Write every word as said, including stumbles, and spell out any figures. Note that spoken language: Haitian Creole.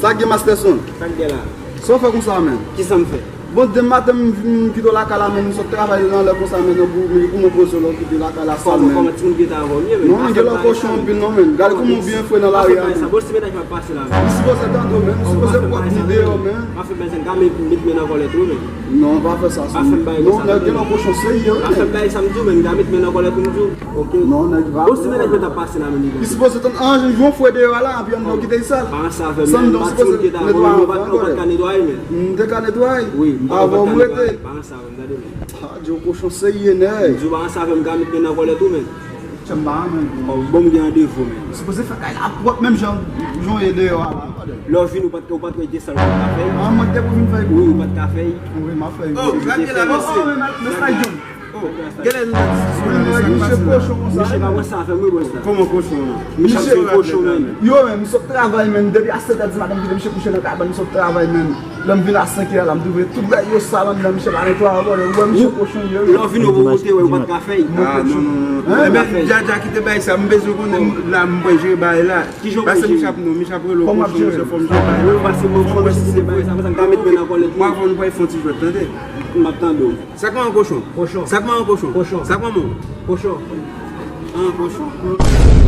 Sa k gen, Masterson? Sa k gen la? Sa w fè konsa menm? Kisa m fè? Bon, demen maten m vin kite w lakay la menm, m sot travay nan lè konsa menm, nan pou, pou mwen poze w la, w kite lakay la sal menm. Kòman, kòman timoun gen tan avè w, menm? Non, men gen lòt kochon anpil non menm. Gade kòman w byen fre nan lari a menm. Bon, si medaj pa pase la menm. Li sipoze tande w menm, li sipoze pwòp li deyò menm. Pa fè bagay sa, m ka met, met men nan kòlèt ou menm. Non, pa fè sa, non. Non, nèg gen lòt kochon serye wi. Pa fè bagay sa, m di w menm, m ka met men nan kòlèt ou, m di w. Ok. Non, nèg va. Bon, si medaj mwen t ap pase la menm, li sipoze tann an, yon fre deyò a la, epi anndan w kite l sal. Pa ranse avè m, menm, pa timoun ki ta avè w, ou pa t ka netwaye menm. M te ka netwaye. Wi, m pa t ka netwaye. Pa ranse avè m, gade menm. Ah, Djo kochon serye nèg. M di w pa ranse avè m, m ka met men nan kòlèt ou menm. Tchèm ba menm. Bon, m gen randevou menm. Sipoze fè kay la pwòp menm jan, jan w ye deyò a la. Lè w vin ou pa t, ou pa t wè de sal ou pa t ka fè. Ah, mwen te pou vin fè. Wi, ou pa t ka fè. Wi, m ap fè. Oh, gade la, mesye. Oh, men sa John. Oh, genlè nou nan diskisyon la, men sa k pase la? Misye pa wè sa avè m wi, bòs la. Kòman kochon an? Misye ap fè kochon menm. Yo menm, m sot travay menm, depi a sèt è di maten m kite misye kouche nan kabann, m sot travay menm. Lè m vin a senk è la, m twouve tout bagay yo sal anndan, misye pa netwaye ankò, ou wè misye kochon ye wi. Lè w vin ou te wè ou pa t ka fè. Ah, non, non, non. Ebyen, Djadja kite bagay sa, m bezwen konnen la, m pral jere bagay la. Kijan w pral jere? Pase m chap non, m chap rele w kochon, monchè, fò m jere bagay la. Wi, pase mwen, fò m jere bagay sa, paske m ka met men nan kòlèt ou. Mwen avè w, nou pral fè yon ti jwèt, tande? M ap tande w. Sa k manman kochon? Kochon. Sa k manman kochon? Kochon. Sa k manman w? Kochon. An, kochon.